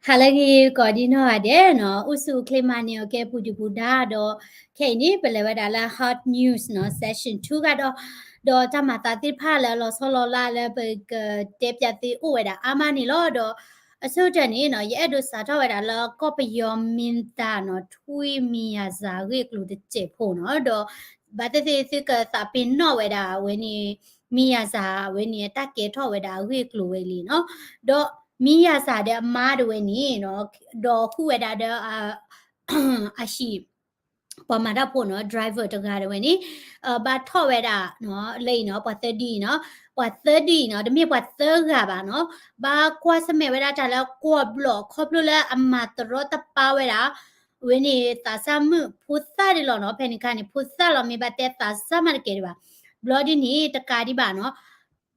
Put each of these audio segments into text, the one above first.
ဟါလၢအဂ့ၤ ကိးဒံနီၢ်ဂၤဒဲးနီၤ, အိၣ်ဆူၣ်အိၣ်ချ့မၤန့ၢ်အီၤကဲပူၤဒုၣ်ပူၤဒါဒီး ခဲအံၤန့ၣ် ပလဲၤဝဲဒၣ်လၢ hot news နီၤ section two ဂၤဒီး ဒီးတၢ်မၤသးသ့ၣ်တဖၣ်လၢအလီၤဆီလီၤလးလၢပကတဲပၠးသ့အိၣ်ဝဲဒၣ်အါမးန့ၣ်လီၤ. ဒီးအဆိကတၢၢ်န့ၣ်နီၤ ယအဲၣ်ဒိးစးထီၣ်ဝဲဒၣ်လၢကီၢ်ပယီၤမင်းသားနီၤ ထွေးမင်းအောင်လှိုင် အဂ့ၢ်အကျိၤတစဲးဖိနီၤ, ဒီး ဘၣ်သ့ၣ်သ့ၣ်သုကသးပ့ၤနီၣ်ဝဲဒၣ်အဝဲန့ၣ် မင်းအောင်လှိုင် အဝဲန့ၣ် အတၢ်ကဲထီၣ်ဝဲဒၣ်အဂ့ၢ်အကျိၤဝဲလံနီၤ, ဒီး မင်းအောင်လှိုင် ဒီးအမါဒၣ်ဝဲန့ၣ်နီၤ, ဒီးဃုဝဲဒၣ်ဒီး အဟံၣ် ပှၤမၤတၢ်ဖိနီၤ driver တဂၤဒၣ်ဝဲန့ၣ် ဘၣ်ထီၣ်ဝဲဒၣ် လၢအံၤနီၤ ပှၤသၢဒံနီၤ, ပှၤသၢဒံနီၤ တမ့ၢ်ပှၤသၢဂၤဘၣ်နီၤ, ဘၣ်ကွၢ်ဆၢၣ်မဲာ်ဝဲဒၣ်တၢ်လၢကီၢ်ဘျီၣ် ခီဖျိလၢအမၤတရီတပါဝဲဒၣ် အဝဲန့ၣ်သးစၢ်မုၣ်ဖိသၣ်ဒၣ်လီၤနီၤ, ဖဲန့ၣ်အခါန့ၣ် ဖိသၣ်လီၤ မ့ၢ်ဘၣ်တဲသးစၢ်မးတကဲဒံးဘၣ်. ဘျီဒ်န့ၣ် တကးဒံးဘၣ်နီၤ,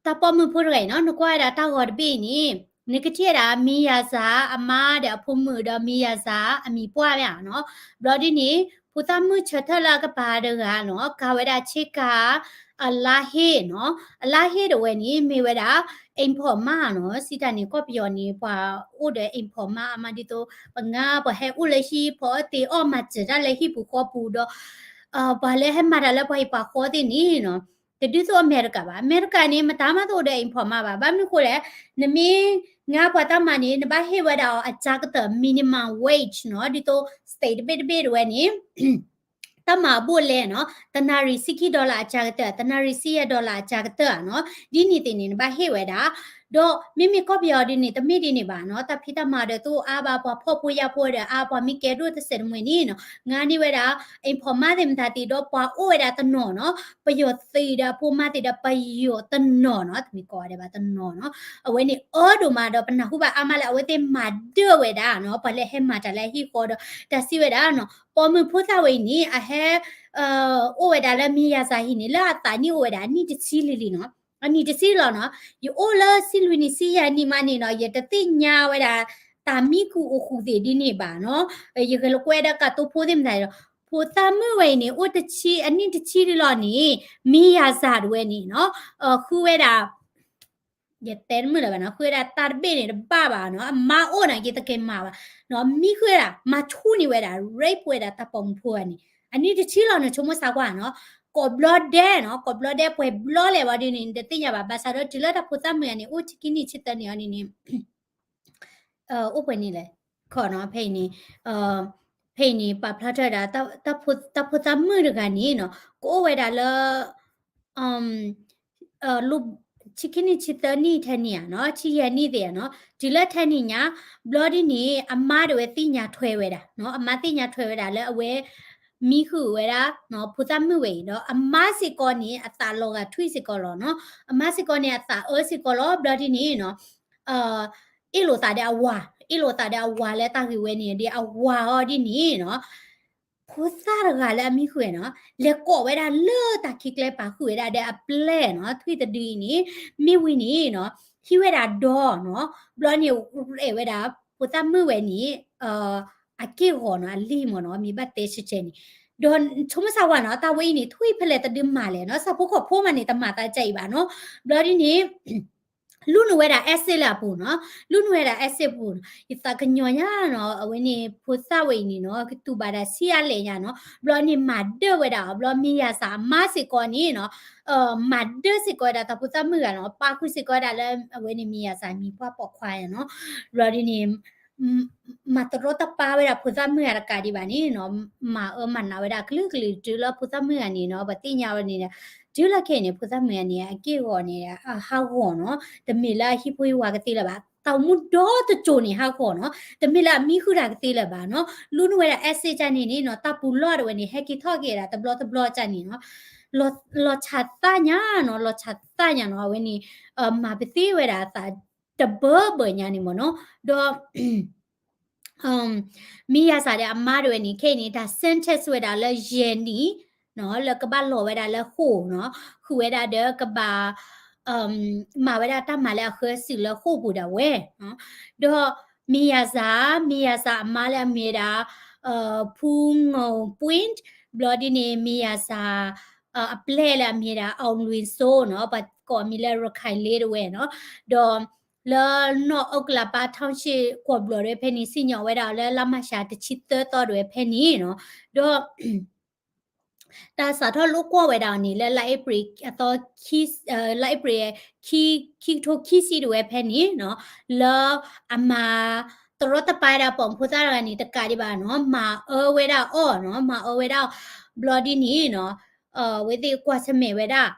တၢ်ပိာ်မုၣ်ဖိတဂၤအံၤနီၤ နကွၢ်ဝဲဒၣ်တၢ်ဂီၤတဘ့ၣ်အံၤန့ၣ် နကထံၣ်ဝဲဒၣ် မင်းအောင်လှိုင် အမါဒီးအဖိမုၣ်ဒီး မင်းအောင်လှိုင် အမံၤပှၢ်ဝဲဧါနီၤ, ဘျီဒ်န့ၣ် ဖိသၣ်မုၣ်ဆၢထၢၣ်လၢအကပၤတဂၤနီၤ ကၤဝဲဒၣ်ဆ့ကၤ အလါဟ့ၣ်နီၤ, အလါဟ့ၣ်ဒၣ်ဝဲန့ၣ် မ့ၢ်ဝဲဒၣ် အိမ်ဖော်မ နီၤ, စံးတၢ်န့ၣ် ကီၢ်ပယီၤန့ၣ် ပှၤအိၣ်ဒီး အိမ်ဖော်မ အါမးဒ်သိး ပှၤငါပှၤဟဲအိၣ်လၢဟံၣ် ဖီအီၣ်တ့ၤအီၣ် မၤစၢၤတၢ်လၢဟံၣ်ပူၤဃီပူၤဒီး ပှၤလၢဟဲမၤတၢ်လၢပှၤဟံၣ်ပှၤဃီသ့ၣ်န့ၣ်နီၤ, တဒ်သိးအမဲရကၤဘၣ်. အမဲရကၤန့ၣ် မတၤမးတအိၣ်ဒီး အိမ်ဖော်မ ဘၣ်. ဘၣ်မနုၤဃိလဲၣ်, နမ့ၢ်ငါပှၤတၢ်မၤန့ၣ် နဘၣ်ဟ့ၣ်ဝဲဒၣ်အီၤအစှၤကတၢၢ် minimum wage နီၤ, ဒ်သိး state တဘ့ၣ်တဘ့ၣ်ဒၣ်ဝဲန့ၣ် တၢ်မၤအဘိၣ်လဲၣ်နီၤ, တနၣ်ရံၣ်ဆံခံ dollar အစှၤကတၢၢ်, တနၣ်ရံၣ်ဆံယဲၢ် dollar အစှၤကတၢၢ်ဧါနီၤ, ဒ်န့ၣ်သ့ၣ်န့ၣ် နဘၣ်ဟ့ၣ်ဝဲဒၣ်. ဒီးမ့မ့ၢ်ကီၢ်ပယီၤဒ်န့ၣ် တမ့ၢ်ဒ်န့ၣ်ဘၣ်နီၤ, တၢ်ဖံးတၢ်မၤဒီးတအိၣ်အါဘၣ်, ပှၤဖှီၣ်ဖိယာ်ဖိဒီးအါ, ပှၤမ့ၢ်ကဲဒိၣ်တစဲးတမှဲၤန့ၣ်နီၤ ငါန့ၢ်ဝဲဒၣ် အိမ်ဖော်မ သ့ၣ်မတၤသ့ၣ်ဒီး ပှၤအိၣ်ဝဲဒၣ်တနီၤနီၤ, ပယီၤသ့ၣ်ဒီးအဖိမါသ့ၣ်ဒီး ပယီၤတနီၤနီၤ, တမ့ၢ်ကိးဂၤဒဲးဘၣ် တနီၤနီၤ, အဝဲန့ၣ်အၢဒိၣ်မးဒီး ပနၢ်ဟူဘၣ်အါမးလၢ အဝဲသ့ၣ်မၤဒၢၣ်ဝဲဒၣ်နီၤ, ပှၤလၢဟဲမၤတၢ်လၢအဟံၣ်ဃီဒီး တၢ်စံးဝဲဒၣ်နီၤ, ပိာ်မုၣ်ဖိသၣ်ဝဲအံၤန့ၣ် အဟဲ အိၣ်ဝဲဒၣ်လၢ မင်းအောင်လှိုင် ဟံၣ်န့ၣ် လၢအသးနံၣ်အိၣ်ဝဲဒၣ် အနံၣ်တဆံလံလံနီၤ, အနံၣ်တဆံလီၤနီၤ, ယအိၣ်လၢဆံလွံၢ်နံၣ် ဆံယဲၢ်နံၣ်မးန့ၣ်နီၤ, ယတသ့ၣ်ညါဝဲဒၣ် တၢ်မံဃုာ်အိၣ်ဃုာ်သ့ၣ်ဒ်န့ၣ်ဘၣ်နီၤ, ယဂဲၤလိာ်ကွဲဒီးကးတိဖိသ့ၣ်မတၤဒီး ဖိသၣ်မုၣ်ဝဲအံၤန့ၣ် အိၣ်တဆံ အနံၣ်တဆံလံလီၤန့ၣ် မင်းအောင်လှိုင် ဒၣ်ဝဲန့ၣ်နီၤ, ဃုဝဲဒၣ် ယတဲတမုာ်လၢၤဘၣ်နီၤ, ဃုဝဲဒၣ်တၢ်တဘ့ၣ်န့ၣ်တဘၣ်ဘၣ်နီၤ, အမါအိၣ်နီၤ ယတက့ၤမၤဘၣ်နီၤ, မံဃုာ်ဝဲဒၣ် မၤဆူၣ်န့ၢ်ဝဲဒၣ် rape ဝဲဒၣ်တၢ်ပိာ်မုၣ်ဖိဂၤန့ၣ် အနံၣ်တဆံလီၤနီၤ, ဆိကမိၣ်ဆါကွၢ်နီၤ, ကိးဘျီဒဲးနီၤ, ကိးဘျီဒဲး ပှဲၤဘျီလဲၣ်ဝဲဒ်န့ၣ် တသ့ၣ်ညါဘၣ်, ဘၣ်ဆၣ်ဒီးတုၤလၢတၢ်ဖိသၣ်မုၣ်ဂၤန့ၣ် အိၣ်ဆံခံနံၣ်ဆံသၢနံၣ်အီၤန့ၣ်န့ၣ် အိၣ်ပှဲၤနံၣ်လဲၣ် ခီနီၤ, ဖဲအံၤန့ၣ် ဖဲအံၤန့ၣ် ပာ်ဖျါထီၣ်ဝဲဒၣ် တၢ်ဖိသၣ်မုၣ်တဂၤန့ၣ်နီၤ ကအိၣ်ဝဲဒၣ်လၢ ဆံခံနံၣ် ဆံသၢနံၣ်ထဲန့ၣ်ဧါနီၤ, ဆံယဲၢ်နံၣ်သ့ၣ်ဧါနီၤ, တုၤလၢထဲန့ၣ်ညါ ဘျီဒ်န့ၣ် အမါဒၣ်ဝဲသ့ၣ်ညါထွဲဝဲဒၣ်နီၤ, အမါသ့ၣ်ညါထွဲဝဲဒၣ်လၢအဝဲ မံဃုာ်ဝဲဒၣ် ဖိသၣ်မုၣ်ဝဲအံၤဒီး အမါစ့ၢ်ကီးန့ၣ် အသးလီၤဂာ်ထွံၣ်စ့ၢ်ကီးလီၤနီၤ, အမါစ့ၢ်ကီးန့ၣ် အသးအၢစ့ၢ်ကီးလီၤ, ဘျီဒ်န့ၣ်နီၤ အ့ၣ်လိာ်သးဒီးအဝၤ, အ့ၣ်လိာ်သးဒီးအဝၤလၢတၢ်ဂ့ၢ်ဝဲန့ၣ်ဒီး အဝၤအီၤဒ်န့ၣ်နီၤ ဖိသၣ်တဂၤလၢအမံဃုာ်နီၤ လဲၤကိးဝဲဒၣ်လၢတၢ်ခံကျဲပာ်ဃုာ်ဝဲဒၣ်ဒီးအပျဲၢ်နီၤ, ထွံၣ်တဒုအံၤန့ၣ် မ့ၢ်ဝံၤန့ၣ်နီၤ ဟံးဝဲဒၣ်ဒီးနီၤ, ဘျီန့ၣ် ရဲၣ်ဝဲဒၣ် ဖိသၣ်မုၣ်ဝဲန့ၣ် အက့ၢ်အဂီၤနီၤ, အလံၢ်မ့ၢ်နီၤ, မ့ၢ်ဘၣ်တဲဆဲးဆဲးန့ၣ်, ဒီးဆိကမိၣ်ဆါဝဲနီၤ, တၢ်ဝဲအံၤန့ၣ် ထွံၣ်ဖဲလဲၣ်တဒုမၤလဲၣ်နီၤ, ဆၣ်ဖိကီၢ်ဖိမးန့ၣ် တမၤသးဒ်အံၤဘၣ်နီၤ, ဘျီဒ်န့ၣ် လူနုာ်ဝဲဒၣ် acid လၢအပူၤနီၤ, လူနုာ်ဝဲဒၣ် acid ပူၤနီၤ, ယသးကညီၤညါနီၤ, အဝဲန့ၣ် ဖိသၣ်ဝဲအံၤန့ၣ်နီၤ ကတူၢ်ဘၣ်ဒၣ်ဆံးအါလဲၣ်ညါနီၤ, ဘျီန့ၣ် မၤဒၢၣ်ဝဲဒၣ်အီၤ, ဘျီမ့ၢ်ယၤစၢ်အမါစ့ၢ်ကီးန့ၣ်နီၤ မၤဒၢၣ်စ့ၢ်ကီးဝဲဒၣ်တၢ်ဖိသၣ်မုၣ်ဂၤနီၤ, ပာ်ဃုာ်စ့ၢ်ကီးဝဲဒၣ်လၢ အဝဲန့ၣ်မ့ၢ်ယၤစၢ်မံၤပှၢ်ပိာ်ခွါယၤနီၤ, ဘျီဒ်န့ၣ် မၤတရီတပါဝဲဒၣ်ဖိသၣ်မုၣ်ဂၤတကးဒံးဘၣ်န့ၣ်နီၤ, မၤအၢမၤနးဝဲဒၣ်ကလုာ်ကလုာ် တုၤလၢဖိသၣ်မုၣ်ဂၤန့ၣ်နီၤ, ပသ့ၣ်ညါဝဲန့ၣ်ဒီး တုၤလၢခဲအံၤန့ၣ် ဖိသၣ်မုၣ်ဂၤန့ၣ် အက့ၢ်အဂီၤန့ၣ် ဟးဂီၤနီၤ, တမ့ၢ်လၢအဟံၣ်ဖိဟံၣ်ဝါကသ့လၢၤဘၣ်, တၢ်အိၣ်မူဒီတစိၤန့ၣ် ဟးဂီၤနီၤ, တမ့ၢ်လၢအမံဃုာ်တၢ်ကသ့လၢၤဘၣ်နီၤ, လူနုာ်ဝဲဒၣ် acid န့ၣ်န့ၣ်နီၤ, တၢ်ပူၤလီၢ်ဒၣ်ဝဲန့ၣ် ဟဲက့ၤထီၣ်က့ၤဒၣ်တဘျီတဘျီန့ၣ်နီၤ, လီၤဆးသၣ်ညါနီၤ, လီၤဆးသၣ်ညါနီၤ, အဝဲန့ၣ် မၤပသ့ဝဲဒၣ်အသးတဘၢဘၢညါန့ၣ်မ့ၢ်နီၤ, ဒီး မ့ၢ်ယၤစၢ်ဒီးအမါဒၣ်ဝဲန့ၣ် ခဲအံၤန့ၣ် တၢ် sentence ဝဲဒၣ်လၢယဲၢ်နံၣ်နီၤ, လၢကဘၣ်လီၤဝဲဒၣ်လၢဃိာ်နီၤ, ဃုာ်ဝဲဒၣ်ဒီးကဘၣ် မၤဝဲဒၣ်တၢ်မၤလၢအဃၢၤစုာ်လၢဃိာ်ပူၤဒၣ်ဝဲ, ဒီးမ့ၢ်ယၤစၢ်, မ့ၢ်ယၤစၢ်အမါလၢအမ့ၢ်ဝဲဒၣ် ဖူငိၣ် point, ဘျီဒ်န့ၣ် မ့ၢ်ယၤစၢ် အပျဲၢ်လၢအမ့ၢ်ဝဲဒၣ် အောင်လွင်စိုး နီၤ, ပှၤကိးအမံၤလၢရခိုင်လေးဒၣ်ဝဲနီၤ, ဒီး လၢနီၢ်အီၣ်ကလးပၢ် township ကွီၢ်ဘျီၣ်တဝဲဖဲန့ၣ် စံၣ်ညီၣ်ဝဲဒၣ်အီၤလၢလါမၢ်ၡးတဆံသၢသီတဝဲဖဲန့ၣ်နီၤ, ဒီး တၢ်စးထီၣ်လိာ်ကွီၢ်ဝဲဒၣ်အီၤန့ၣ် လၢလါအ့ဖြ့ၣ်အသီ လါအ့ဖြ့ၣ် ခံကထိခံဆံတဝဲဖဲန့ၣ်နီၤ, လၢအမၤတရီတပါဝဲဒၣ်ပိာ်မုၣ်ဖိသၣ်တဂၤန့ၣ် တကးဒံးဘၣ်နီၤ, မၤအၢဝဲဒၣ်အီၤနီၤ, မၤအၢဝဲဒၣ်အီၤ ဘျီဒ်န့ၣ်နီၤ, အဝဲသ့ၣ်ကွၢ်ဆၢၣ်မဲာ်ဝဲဒၣ်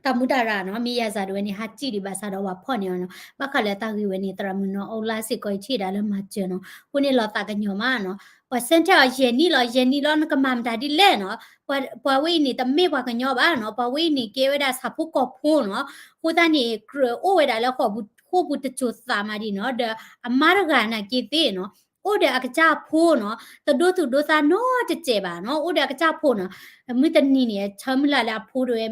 တၢ်မူတၢ်ရၢ်နီၤ, မ့ၢ်ယၤစးတဝဲန့ၣ် ဟးစံၣ်ဒံးဘၣ်ဆၣ်ဒီး ပှၤဖီၣ်န့ၢ်အီၤနီၤ, ဘၣ်ဃးလၢတၢ်ဂ့ၢ်ဝဲန့ၣ် သရၣ်မုၣ်နီၤအီလါစ့ၢ်ကီး ယထံၣ်ဒၣ်လၢမၤစၢၤနီၤ, အဃိန့ၣ်လီၤသးကညီၤမးနီၤ, ပှၤဆၢထၢၣ်အီၤယဲၢ်နံၣ်လီၤ, ယဲၢ်နံၣ်လီၤ နကမၤမတၤဒ်လဲၣ်နီၤ, ပှၤဝဲအံၤန့ၣ် တမ့ၢ်ပှၤကညီဘၣ်နီၤ, ပှၤဝဲအံၤန့ၣ် ကဲဝဲဒၣ်ဆၣ်ဖိကီၢ်ဖိနီၤ, အဃိသတးန့ၣ် ကြၢးအိၣ်ဝဲဒၣ်လၢဃိာ်ပူၤတစိၤသးမးဒံးနီၤ, ဒီးအမါတဂၤနာ်က့သ့ၣ်နီၤ အိၣ်ဒီးအကစၢ်ဖိနီၤ, တဒိသူၣ်ဒိသးနီတစဲးဘၣ်နီၤ, အိၣ်ဒီးအကစၢ်ဖိနီၤ, မုၢ်တနံၤန့ၣ် ဆၢမုၢ်လၢ်လၢအဖိတဝဲ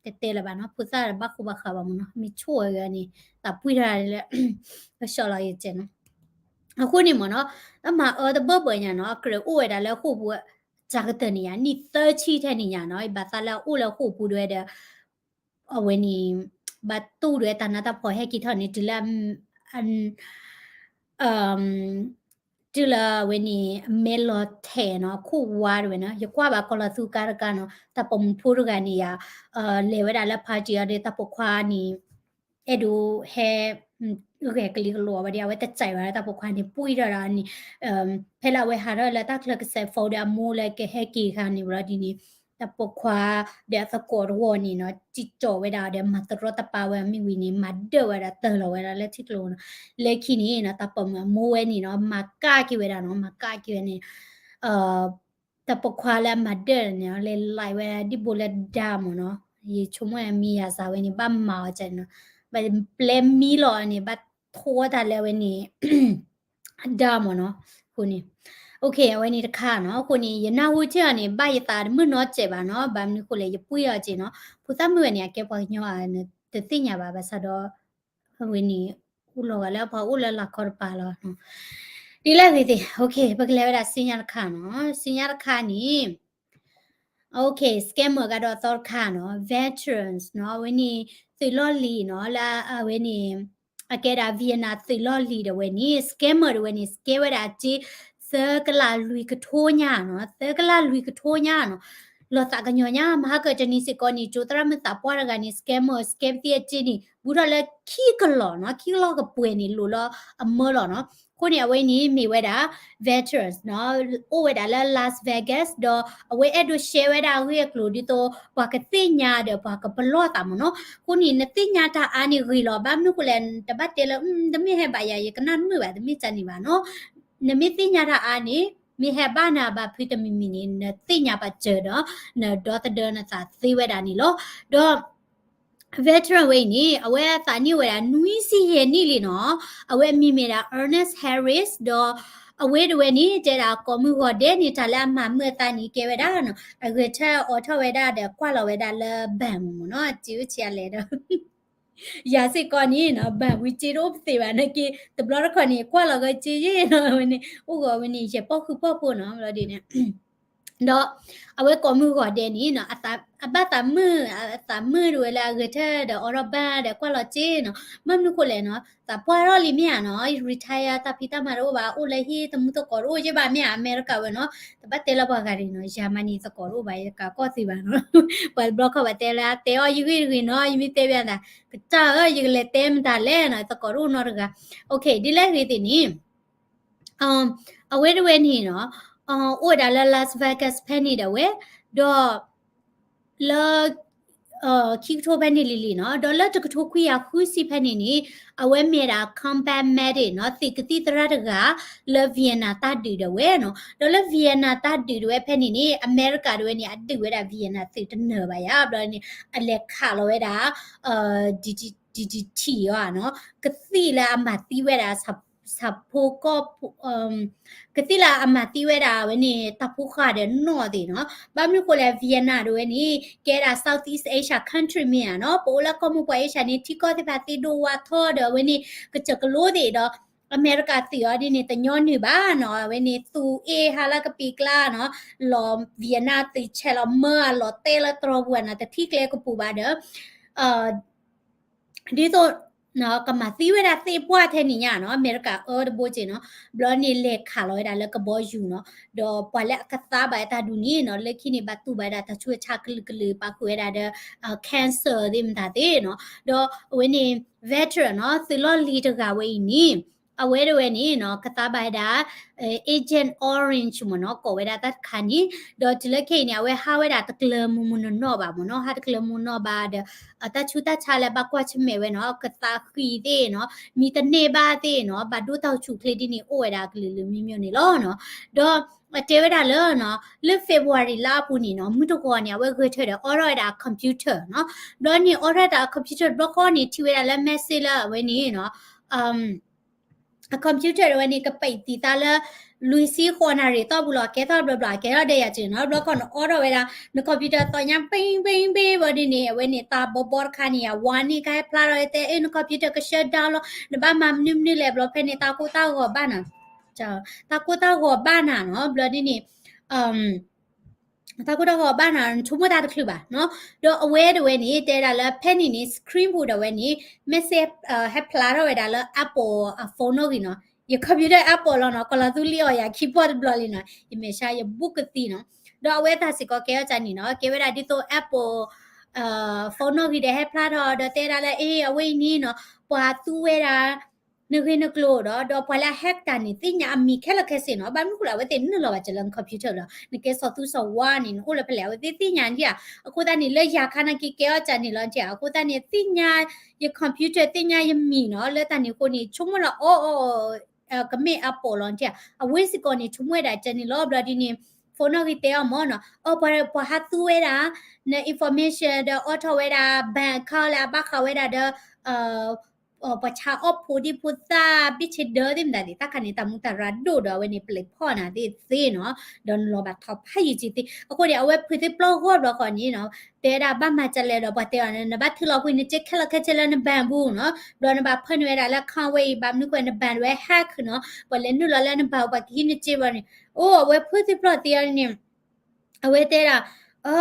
တတဲလၢၤဘၣ်နီၤ, ဖိသၣ်ဘၣ်ဃူဘၣ်ဃးဘၣ်မးနီၤ, မ့ၢ်ဆိၣ်ဝဲဂၤန့ၣ် သးပှံၢ်ထီၣ်လၢ ကဆှီလီၤယကဲနီၤ, အဃိန့ၣ်မးနီၤ, အမၤအၢတဘၢၣ်ဘၢၣ်ညါနီၤ, အကြၢးအိၣ်ဝဲဒၣ်လၢဃိာ်ပူၤ ကၢ်ကတၢၢ်န့ၣ်ယါ နံၣ်သၢဆံထဲန့ၣ်ညါနီၤ, ဘၣ်သးလၢအအိၣ်လၢဃိာ်ပူၤတဝဲဒီး အဝဲန့ၣ် ဘၣ်တူၢ်ဒီးတၢ်နးတၢ်ဖှီၣ်ဟဲက့ၤထီၣ်န့ၣ် တုၤလၢ တုၤလၢအဝဲန့ၣ် အမဲလီၤထဲးနီၤ, အခိၣ်ဝါတဝဲနီၤ, ယကွၢ်ဘၣ်ကီၤလီၤသူကါတကါနီၤ, တၢ်ပိာ်မုၣ်ဖိတဂၤန့ၣ်ယါ လဲၤဝဲဒၣ်လၢ party အီၤဒီး တၢ်ပိာ်ခွါန့ၣ် အဲၣ်ဒိးဟဲ ဂဲၤကလံၤကလီၤဝဲဒီး အဝဲတစဲးဘၣ်ဒီး တၢ်ပိာ်ခွါန့ၣ် ပှံၢ်ထီၣ်ဒီးန့ၣ် ဖဲလၢအဝဲဟးထီၣ်လၢတၢ်ချၢကစဲးဖိဒီး အမိၢ်လၢကဟဲက့ၤအခါန့ၣ်ဘျီဒ်န့ၣ် တၢ်ပိာ်ခွါဒီးအသကိးတဝီန့ၣ်နီၤ စံၣ်ကၠီၣ်ဝဲဒၣ်ဒီး မၤတရီတပါဝဲအမ့ၢ်ဝံၤန့ၣ် မၤဒၢၣ်ဝဲဒၣ်တၢ်လီၤဝဲဒၣ်လၢထံကျိနီၤ, လၢခံန့ၣ်နီၤ တၢ်ပိာ်မုၣ်အမိၢ်ဝဲန့ၣ်နီၤ မၤကၣ်က့ၤဝဲဒၣ်နီၤ, မၤကၣ်က့ၤဝဲန့ၣ် တၢ်ပိာ်ခွါလၢအမၤဒၢၣ်န့ၣ် လဲၤလံဝဲဒၣ်ဒ်ဘိလၢဒါမ့ၢ်နီၤ, ယဆိကမိၣ်မ့ၢ်ယၤစးဝဲန့ၣ် ဘၣ်မၤအီၤကနီၤ, ဘၣ်ပျဲမံလီၤန့ၣ် ဘၣ်ထိတၢ်လၢအဝဲန့ၣ် ဒါမ့ၢ်နီၤ, အဃိန့ၣ် အဝဲန့ၣ်တခါနီၤ, အဃိန့ၣ် ယနၢ်ဟူထံၣ်အီၤန့ၣ် ဘၣ်ယသးတမုာ်နီတစဲးဘၣ်နီၤ, ဘၣ်မနုၤဃိလဲၣ် ယပှံၢ်အီၤက့နီၤ, ဖိသၣ်မုၣ်ဝဲန့ၣ် အကဲပှၤကညီဧါ တသ့ၣ်ညါဘၣ်, ဘၣ်ဆၣ်ဒီး အဝဲန့ၣ် အိၣ်လီၤဂာ်လၢပှၤအိၣ်လၢလၤခီတပၤလီၤ. ဒ်လဲၣ်ဂ့ၤသ့ၣ် ပကလဲၤဝဲဒၣ်စံညါတခါနီၤ, စံညါတခါန့ၣ် scammer ကဒီးအသီတခါနီၤ, veterans နီၤ, အဝဲန့ၣ် သုးလီၢ်လံၤနီၤ, လၢအဝဲန့ၣ် အကဲဒၣ် Vietnam သုးလီၢ်လံၤဒၣ်ဝဲန့ၣ် scammer ဒၣ်ဝဲန့ၣ် scam ဝဲဒၣ်အစ့ သၢကလးလွံၢ်ကထိညါနီၤ, သၢကလးလွံၢ်ကထိညါနီၤ, လီၤသးကညီၤညါ မဟါကတနံၤစ့ၢ်ကီးန့ၣ် ကၠိသရၣ်မုၣ်သးပှၢ်တဂၤန့ၣ် scammer scam သ့ၣ်အစ့န့ၣ် ဘူးထီၣ်လၢခံကလီၤနီၤ, ခံကလီၤကပှဲၤန့ၣ် လိၤလၢအမၢလီၤနီၤ. အဃိန့ၣ် အဝဲန့ၣ်မ့ၢ်ဝဲဒၣ် veterans နီၤ, အိၣ်ဝဲဒၣ်လၢ Las Vegas ဒီးအဝဲအဲၣ်ဒိး share ဝဲဒၣ်အဂ့ၢ်အကျိၤဒ်သိး ပှၤကသ့ၣ်ညါဒီးပှၤကပလီၢ်သးမ့ၢ်နီၤ. အဃိန့ၣ် နသ့ၣ်ညါတၢ်အါန့ၣ်ဂ့ၤလီၤ, ဘၣ်မနုၤဃိလဲၣ် တဘၣ်တဲလၢ တမ့ၢ်ဟဲဘၣ်ယၤ ယကနၣ်တမုာ်ဘၣ် တမ့ၢ်ကန့ၣ်ဘၣ်နီၤ. နမ့ၢ်သ့ၣ်ညါတၢ်အါန့ၣ် မ့ၢ်ဟဲဘၣ်နၤဘၣ်ဖုတမံၤမံၤန့ၣ် နသ့ၣ်ညါပာ်စၢၤဒီး နဒီသဒၢနသးသ့ဝဲဒၣ်န့ၣ်လီၤ. ဒီး veteran ဝဲအံၤန့ၣ် အဝဲအသးနံၣ်အိၣ်ဝဲဒၣ် နွံဆံယဲၢ်နံၣ်လံနီၤ. အဝဲအမံၤမ့ၢ်ဒၣ် Ernest Harris ဒီး အဝဲတဝဲန့ၣ် တဲဒၣ်ကိးမုၢ်ဂီၤဒဲးန့ၣ် တၢ်လၢအမၤမုာ်အသးန့ၣ် ကဲဝဲဒၣ်နီၤ အဂဲၤထၢၣ်အိးထီၣ်ဝဲဒၣ်ဒီးကွၢ်လီၤဝဲဒၣ်လၢ bank မ့ၢ်နီၤ စံးအိၣ်ဆံးအလဲၣ်ဒီး ယၤစ့ၢ်ကီးန့ၣ်နီၤ bank ဝံၤစ့တအိၣ်ပသ့ဘၣ်နာ်က့ တဘျီတခီၣ်န့ၣ် ကွၢ်လီၤဂဲၤစ့ယ့ၣ်နီၤ အဝဲန့ၣ် အိၣ်ဂီၤဝဲန့ၣ် ယဲၢ်ပီၢ်ဃုာ်ပီၢ်ဖိနီၤ ဘျီဒ်န့ၣ် ဒီးအဝဲကိးမုၢ်ဂီၤဒဲးန့ၣ်နီၤ အဘၣ်သးမုာ် အသးမုာ်တဝဲလၢအဂဲၤထၢၣ်ဒီးအိးထီၣ် bank ဒီးကွၢ်လီၤစ့နီၤ ဘၣ်မနုၤဃိလဲၣ်နီၤ သးပှၢ်ထီၣ်လံမ့ၢ်ဧါနီၤ retire တၢ်ဖံးတၢ်မၤတအိၣ်ဘၣ် အိၣ်လၢဟံၣ်တမူသကိးတအိၣ်ယ့ၣ်ဘၣ်မ့ၢ်ဧါ အမဲရကၤဝဲနီၤ တဘၣ်တဲလၢပှၤဂၤန့ၣ်နီၤ ယၤမးန့ၣ်သကိးတအိၣ်ဘၣ် ယကးကီၢ်သ့ဘၣ်နီၤ ပှၤတဘျီခီၣ်ဘၣ်တဲလၢတဲအီၤယဂ့ၢ်တဂ့ၤနီၤ ယမ့ၢ်တဲဘၣ်သး ကစၢ်ဧၢ ယကလဲၤတဲမတၤလဲၣ်နီၤ သကိးတအိၣ်နီတဂၤ okay ဒ်လဲၣ်ဂ့ၤသ့ၣ်န့ၣ် အဝဲတဝဲန့ၣ်နီၤ အိၣ်ဝဲဒၣ်လၢ Las Vegas ဖဲန့ၣ်ဒၣ်ဝဲ ဒီး လၢ ခံကထိဖဲန့ၣ်လံၤလံၤနီၤ ဒီးလၢတကထိခွံကယၤဃုဆံဖဲန့ၣ်န့ၣ် အဝဲမ့ၢ်ဒၣ် combat medic နီၤ သ့ၣ်ကသံၣ်သရၣ်တဂၤ လၢ Vietnam တၢ်ဒုးဒၣ်ဝဲနီၤ ဒီးလၢ Vietnam တၢ်ဒုးဒၣ်ဝဲဖဲန့ၣ်န့ၣ် အမဲရကၤဒၣ်ဝဲန့ၣ် အဒုးဝဲဒၣ် Vietnam သုးတနၢၤဘၣ်ယါ ဘျီန့ၣ် အလဲၤခးလီၤဝဲဒၣ် DDT အီၤနီၤ ကသံၣ်လၢအမၤသံဝဲဒၣ် ဆၣ်ဖိကီၢ်ဖိ ကသံၣ်လၢအမၤသံဝဲဒၣ်ဝဲန့ၣ် တၢ်ဖိဃၢ်ဒီးနီၢ်သ့ၣ်နီၤ ဘၣ်မနုၤဃိလဲၣ် Vietnam ဒၣ်ဝဲန့ၣ် ကဲဒၣ် Southeast Asia country မ့ၢ်ဧါနီၤ ပအိၣ်လၢကီၢ်မိၢ်ပှၢ် Asia န့ၣ် ထံကီၢ်သ့ၣ်တဖၣ်သ့ဒိၣ်ဝါထီၣ်ဒီးအဝဲန့ၣ် ကစၢၢ်ကလိသ့ၣ်ဒီး အမဲရကၤသုးအီၤဒ်န့ၣ် တညီနုၢ်ဘၣ်နီၤ အဝဲန့ၣ် သူၣ်အ့ဟါလၢကပံၤကျါနီၤ လီၤ Vietnam သုးဆဲးလီၤမၢအလီၤတဲလၢတြီပူၤနီၤ တထံၣ်ကျဲကပူၤဘၣ်ဒီး ဒ်သိး ကမၤသံဝဲဒၣ်သ့ၣ်ပှၢ်ထဲန့ၣ်ညါနီၤ, အမဲရကၤအၢတဘိက့နီၤ, ဘျီန့ၣ်လဲၤခးလီၤဝဲဒၣ်လၢကဘီယူၤနီၤ, ဒီးပှၤလၢအကသါဘၣ်အတၢ်ဒုးန့ၣ်နီၤ, လၢခံန့ၣ်ဘၣ်တူၢ်ဘၣ်ဝဲဒၣ်တၢ်ဆူးတၢ်ဆါကလုာ်ကလုာ် ပာ်ဃုာ်ဝဲဒၣ်ဒီး cancer သ့ၣ်မတၤသ့ၣ်နီၤ, ဒီးအဝဲန့ၣ် veteran နီၤ, သုးလီၢ်လံၤတဂၤဝဲအံၤန့ၣ် အဝဲဒၣ်ဝဲန့ၣ်နီၤ ကသါဘၣ်ဝဲဒၣ် Agent Orange မ့ၢ်နီၤ, ကိးဝဲဒၣ်တၢ်တခါန့ၣ်, ဒီးတုၤလၢခဲအံၤန့ၣ် အဝဲဟးဝဲဒၣ်တကျၢၤမုၢ်မုၢ်နီၢ်နီၢ်ဘၣ်မ့ၢ်နီၤ, ဟးတကျၢၤမုၢ်နီၢ်ဘၣ်ဒီး တၢ်ဆူးတၢ်ဆါလၢဘၣ်ကွၢ်ဆၢၣ်မဲာ်ဝဲနီၤ, ကသးဃံသ့ၣ်နီၤ, မံတန့ၢ်ဘၣ်သ့ၣ်နီၤ, ဘၣ်ဒိတၢ်အိၣ်ဆူၣ်အိၣ်ချ့ဒ်န့ၣ် အိၣ်ဝဲဒၣ်ကလုာ်လုာ်မံၤမံၤန့ၣ်လီၤနီၤ, ဒီးအတဲဝဲဒၣ်လၢနီၤ, လၢ February လါအပူၤန့ၣ်နီၤ, မုၢ်တဂီၤန့ၣ် အဝဲဂဲၤထၢၣ်ဒီး order ဝဲဒၣ် computer နီၤ, ဘျီန့ၣ် order တၢ် computer တဘျီဃီန့ၣ် ထံၣ်ဝဲဒၣ်လၢ message လၢအဝဲန့ၣ်နီၤ အ computer တဝဲန့ၣ် ကပိတ်သံသးလၢ လွံၢ်ဆံဃိးနၣ်ရံၣ်အတီၢ်ပူၤလီၤ, ကဲထီၣ်ဘျီဘျီ ကဲထီၣ်ဒဲးယၤက့နီၤ, ဘျီခီန့ၣ် order ဝဲဒၣ် န computer သီညါ ဘ့ဘ့ဘ့ဘျီဒ်န့ၣ် အဝဲန့ၣ် တၢ်ဘီဘီတခါန့ၣ် အဝါန့ၣ်ကဟဲဖျါထီၣ်တဲ အဲ န computer က shut down လီၤ, နဘၣ်မၤမနုၤမနုၤလဲၣ်, ဘျီဖဲန့ၣ် တၢ်ကိၢ်တၢ်ဂီၤဘၣ်နၤ, တၢ်ကိၢ်တၢ်ဂီၤဘၣ်နၤနီၤ, ဘျီဒ်န့ၣ် တၢ်ကိၢ်တၢ်ဂီၤဘၣ်နၤ နဆိကမိၣ်တၢ်တချုးဘၣ်နီၤ, ဒီးအဝဲတဝဲန့ၣ် တဲဒၣ်လၢဖဲန့ၣ်န့ၣ် screen ပူၤဒီးဝဲန့ၣ် message ဟဲဖျါထီၣ်ဝဲဒၣ်လၢ Apple အ phone နီၣ်ဂံၢ်နီၤ, ယ computer Apple လီၤနီၤ, ကလီၤသူလံအီၤယၤခံပီၢ်တဘျီလံနီၤ, ယမဲာ်ဆှးယဘူးကသံနီၤ, ဒီးအဝဲအသးစ့ၢ်ကီးကဲထီၣ်ကၢန့ၣ်နီၤ, ကဲဝဲဒၣ်ဒ်သိး Apple phone နီၣ်ဂံၢ်ဒီးဟဲဖျါထီၣ် ဒီးတဲဒၣ်လၢ အ့ အဝဲအံၤန့ၣ်နီၤ ပှၤသူဝဲဒၣ် နဂ့ၢ်နကျိၤဒီး ဒီးပှၤလၢအ hack တၢ်န့ၣ် သ့ၣ်ညါအမံၤခဲလၢာ်ခဲဆ့နီၤ, ဘၣ်မနုၤဃိလဲၣ် အဝဲသ့ၣ်နုာ်လီၤဘၣ်စၢၤလၢန computer လီၤ, နကဲစီၤသူစီၤဝါန့ၣ် နအိၣ်လၢဖဲလဲၣ် အဝဲသ့ၣ်သ့ၣ်ညါနထံၣ်ဧါ, အဃိသတးန့ၣ် လၢယၤခါနာ်က့ကဲထီၣ်ကၢန့ၣ်လီၤနထံၣ်ဧါ, အဃိသတးန့ၣ် သ့ၣ်ညါယ computer သ့ၣ်ညါယမံၤနီၤ, လၢတၢ်န့ၣ်အဃိန့ၣ် ဆိကမိၣ်လီၤအီၣ်အီၣ် ကမ့ၢ် Apple လီၤနထံၣ်ဧါ, အဝဲစ့ၢ်ကီးန့ၣ် ဆိကမိၣ်ဝဲဒၣ်ကၢန့ၣ်လီၤ, ဘျီဒ်န့ၣ် phone နီၣ်ဂံၢ်တဲအီၤမ့ၢ်နီၤ, အီ ပှၤဟးသူဝဲဒၣ် န information ဒီးအိးထီၣ်ဝဲဒၣ် bank account လၢအဘၣ်ဃးဝဲဒၣ်ဒီး ပှၤဆါအီၣ်ဖိဒံဖိသၣ် ဘ့ၣ်ဆ့ဒၢသ့ၣ်မတၤသ့ၣ် တၢ်ခါန့ၣ် တၢ်မူတၢ်ရၢ်ဒိၣ်ဒီး အဝဲန့ၣ် ပျဲးဖီၣ်နၤသ့ၣ်သ့နီၤ, ဒီးနလီၤဘၣ်ထီၣ်ဖးယံာ်က့သ့, အဃိန့ၣ် အဝဲဖုးသ့ပျီၢ်ဂီၢ်ဘျီဃီန့ၣ်နီၤ, တဲဒၣ်ဘၣ်မၤဒ်လဲၣ်ဒီး ပှၤတဲအီၤန့ၣ် နဘၣ်ထုးလီၤကွံာ်နစ့ခဲလၢာ်ခဲဆ့လၢန bank ပူၤနီၤ, ဘျီနဘၣ်ဖၢနုာ်ဝဲဒၣ်လၢ account ဝဲအံၤ ဘၣ်မနုၤဃိ န bank ဝဲ hack နီၤ, ပှၤလဲၤနုာ်လီၤလၢန bank ပှၤကဟံးနစ့ဘျီန့ၣ်, အိၣ် အဝဲဖုးသ့ပျီၢ်သ့အီၤန့ၣ် အဝဲတဲဒၣ် အ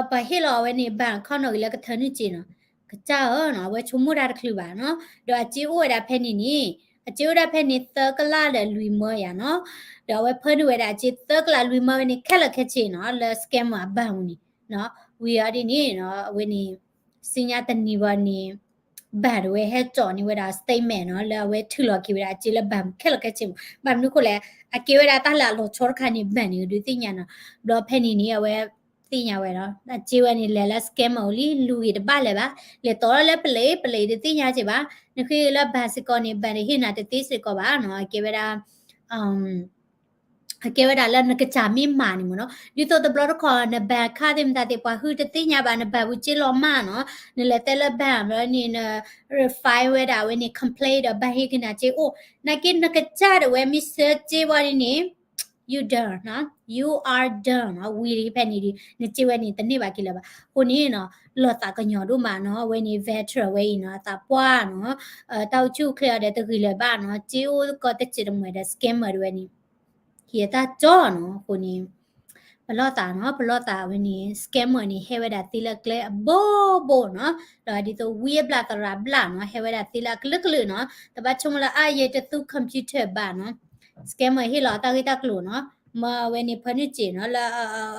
ပှၤဟ့ၣ်လီၤအဝဲန့ၣ် bank account နီၣ်ဂံၢ်လၢကထၢနုာ်စ့နီၤ, ကစၢ်ဧၢနီၤ, အဝဲဆိကမိၣ်တၢ်တချုးဘၣ်နီၤ, ဒီးအစ့အိၣ်ဝဲဒၣ်ဖဲန့ၣ်န့ၣ်, အစ့အိၣ်ဒၣ်ဖဲန့ၣ် သၢကလးဒီးလွံၢ်မၢယၤနီၤ, ဒီးအဝဲဖၢနုာ်ဝဲဒၣ်အစ့သၢကလးလွံၢ်မၢဝဲန့ၣ် ခဲလၢာ်ခဲဆ့နီၤ, လၢ scammer အ bank ပူၤန့ၣ်, ဝံၤအီၤဒ်န့ၣ်နီၤ, အဝဲန့ၣ် စံညါတနံၤဘၣ်န့ၣ် bank တဝဲဟဲစိာ်န့ၢ်ဝဲဒၣ် statement နီၤ, လၢအဝဲထုးလီၤက့ၤဝဲဒၣ်အစ့လၢ bank ခဲလၢာ်ခဲဆ့မး, ဘၣ်မနုၤဃိလဲၣ်, အကဲဝဲဒၣ်တၢ်လၢအလီၤဆီတခါန့ၣ် bank န့ၣ် ဒုးသ့ၣ်ညါနီၤ, ဘျီဖဲန့ၣ်န့ၣ် အဝဲသ့ၣ်ညါဝဲဒီး အစ့ဝဲန့ၣ်လဲၤလၢ scammer အအိၣ်လံ လူၤဂ့ၤတဘၣ်လၢၤဘၣ်, လဲၤတီၤလၢပလံး ပလံးတသ့ၣ်ညါစ့ၢ်ဘၣ်, နဃ့လၢ bank စ့ၢ်ကီးန့ၣ် bank တဟ့ၣ်နၤတသ့စ့ၢ်ကီးဘၣ်နီၤ, အကဲဝဲဒၣ် အကဲဝဲဒၣ်လၢနကစၢ်မ့ၢ်မၤန့ၣ်မ့ၢ်နီၤ, ဒ်သိးတဘျီတခီၣ် န bank account သ့ၣ်မတၤသ့ၣ် ပှၤဟုတသ့ၣ်ညါဘၣ် န bank ပူၤစ့လီၤမၢ်နီၤ, နလဲၤတဲလၢ bank ဘျီန့ၣ် န refile ဝဲဒၣ်အဝဲန့ၣ် complain ဒီး bank ဟ့ၣ်က့ၤနၤစ့အိၣ်, နာ်က့နကစၢ်တဝဲမ့ၢ်ဆှၢစ့ဝံၤန့ၣ်န့ၣ် you done နီၤ, you are done နီၤ, ဝံၤလံဖဲန့ၣ်ဒီး နစ့ဝဲန့ၣ်တန့ၢ်ဘၣ်က့ၤလၢၤဘၣ်, အဃိန့ၣ်နီၤ လီၤသးကညီၤဒိၣ်မးနီၤ, အဝဲန့ၣ် veteran ဝဲအံၤနီၤ အသးပှၢ်နီၤ, တၢ်အိၣ်ဆူၣ်အိၣ်ချ့အီၤဒီးတဂ့ၤလၢၤဘၣ်နီၤ, စ့အိၣ်ကီးတစဲးတမှဲၤဒီး scammer တဝဲန့ၣ် ဟံးအတၢ်ကၠီနီၤ, အဃိန့ၣ် ပလီၢ်သးနီၤ, ပလီၢ်သးဝဲန့ၣ် scammer န့ၣ် ဟဲဝဲဒၣ်သ့လၢကျဲအဘိဘိနီၤ, ဒီးဒ်သိးဝံအဘျၣ်သရၣ်ဘျၣ်နီၤ, ဟဲဝဲဒၣ်သ့လၢအကလုာ်ကလုာ်နီၤ, တဘၣ်ဆိကမိၣ်လၢအါယဲတသူ computer ဘၣ်နီၤ, scammer ဟ့ၣ်လီၤအတၢ်ဂ့ၢ်တၢ်ကျိၤနီၤ, မ့ၢ်အဝဲန့ၣ်ဖၢနုာ်စ့နီၤ လၢ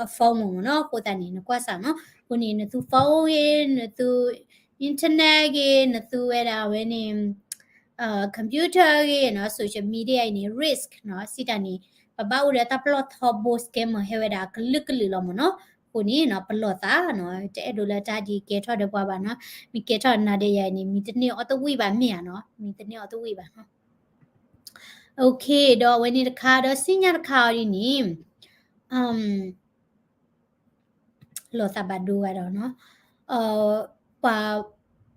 အ phone မ့ၢ်နီၤ, အဃိသတးန့ၣ် နကွၢ်စးနီၤ, အဃိန့ၣ် နသူ phone ဂ့ၤ, နသူ internet ဂ့ၤ, နသူဝဲဒၣ်ဝဲန့ၣ် computer ဂ့ၤနီၤ, social media အံၤန့ၣ် risk နီၤ, စံးတၢ်န့ၣ် ပဘၣ်အိၣ်ဒီးတၢ်ပလီၢ်ထီဘိ scammer ဟဲဝဲဒၣ်ကလုာ်ကလုာ်လီၤမ့ၢ်နီၤ, အဃိန့ၣ်နီၤ ပလီၢ်သးနီၤ, တအဲၣ်ဒိးလၢတၢ်ဒ်ကဲထီၣ်ဒီးပှၤဘၣ်နီၤ, မ့ၢ်ကဲထီၣ်နၤဒီးယၤအံၤန့ၣ် မံတန့ၢ်အီၣ်တဝံၣ်ဘၣ်မ့ၢ်ဧါနီၤ, မံတန့ၢ်အီၣ်တဝံၣ်ဘၣ်နီၤ. Okay, ဒီးအဝဲန့ၣ်တခါ ဒီးစံညါတခါအီၤဒ်န့ၣ် လီၤသးဘၣ်ဒိဂၤဒီးနီၤ, ပှၤ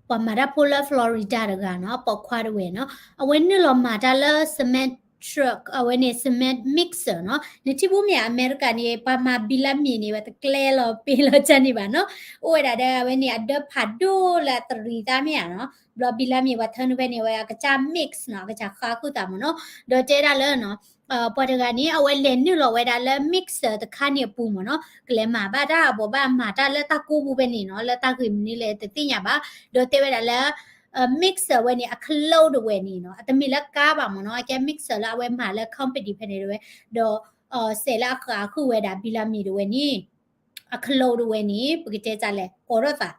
ပှၤမၤတၢ်ဖိလၢ Florida တဂၤနီၤ, ပိာ်ခွါတဝဲနီၤ, အဝဲနုာ်လီၤမၤတၢ်လၢ cement truck, အဝဲန့ၣ် cement mixer နီၤ, နထံၣ်ဘၣ်မ့ၢ်ဧါ အမဲရကၤန့ၣ် ပှၤမၤဘံလါမ့ၤန့ၣ် ဝဲတကျဲလီၤပ့ၤလီၤကၢန့ၣ်ဘၣ်နီၤ, အိၣ်ဝဲဒၣ်ဒီး အဝဲန့ၣ် အဒၢဖးဒိၣ်လၢအတရံးသးမ့ၢ်ဧါနီၤ, ဘျီဘံလါမ့ၤပှၤထၢနုာ်ဖဲန့ၣ် အဝဲအကစၢ် mix နီၤ, အကစၢ်ဃါဃုာ်သးမ့ၢ်နီၤ, ဒီးတဲဒၣ်လၢနီၤ ပှၤတဂၤန့ၣ် အဝဲလဲၤနုာ်လီၤဝဲဒၣ်လၢ mixer တခါန့ၣ်အပူၤမ့ၢ်နီၤ, ကလဲၤမၤဘၣ်တၢ်အဘိးဘၣ်မၤတၢ်လၢတၢ်ကိၢ်ပူၤဖဲန့ၣ်နီၤ, လၢတၢ်ဂ့ၢ်မနုၤလဲၣ်တသ့ၣ်ညါဘၣ်, ဒီးတဲဝဲဒၣ်လၢ mixer ဝဲန့ၣ် အ clone တဝဲန့ၣ်နီၤ, အတမ့ၢ်လၢကါဘၣ်မ့ၢ်နီၤ, အကဲ mixer လၢအဝဲမၤလၢ company ဖဲန့ၣ်တဝဲ, ဒီး စဲးလၢအဃးဃုာ်ဝဲဒၣ် ဘံလၤမ့ၤတဝဲန့ၣ် အ clone တဝဲန့ၣ် ပကတဲတၢ်လဲၣ် အိးထီၣ်သး,